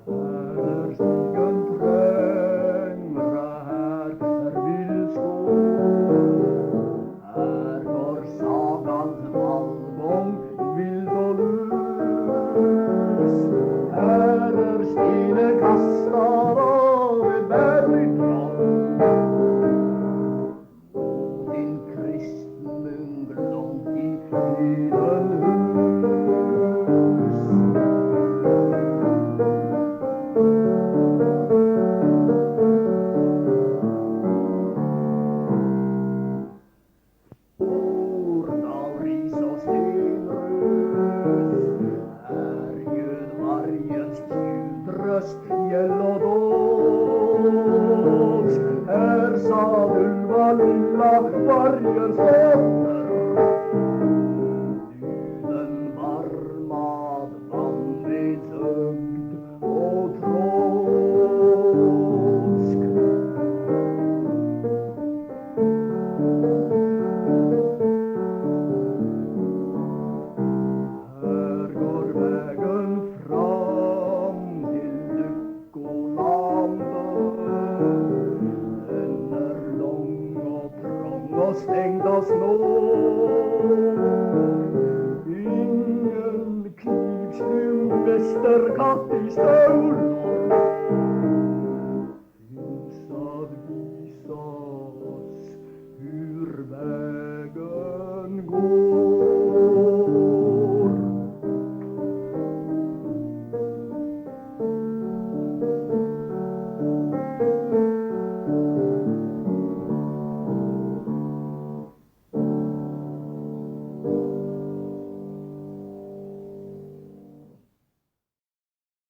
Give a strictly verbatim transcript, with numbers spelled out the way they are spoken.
Her er stigen trangere, her er viltskog. Her går sagans valgong vilt og lús. Her er steinar kastaðir við bergtrá. Mótin kristnum gloymdi tíðin hús. Urdal ris og steinrís, erjur varjans tjúdrøst, gjell og dós. Her sat úlva lilla varjans dóttir, dýrðin barmað vann við søgd og trósk. Her går vegin fram til lukkulandið. Enn er long og trong og stengd av snjór. Ingen knýs nú mestur katt í stól. Ins at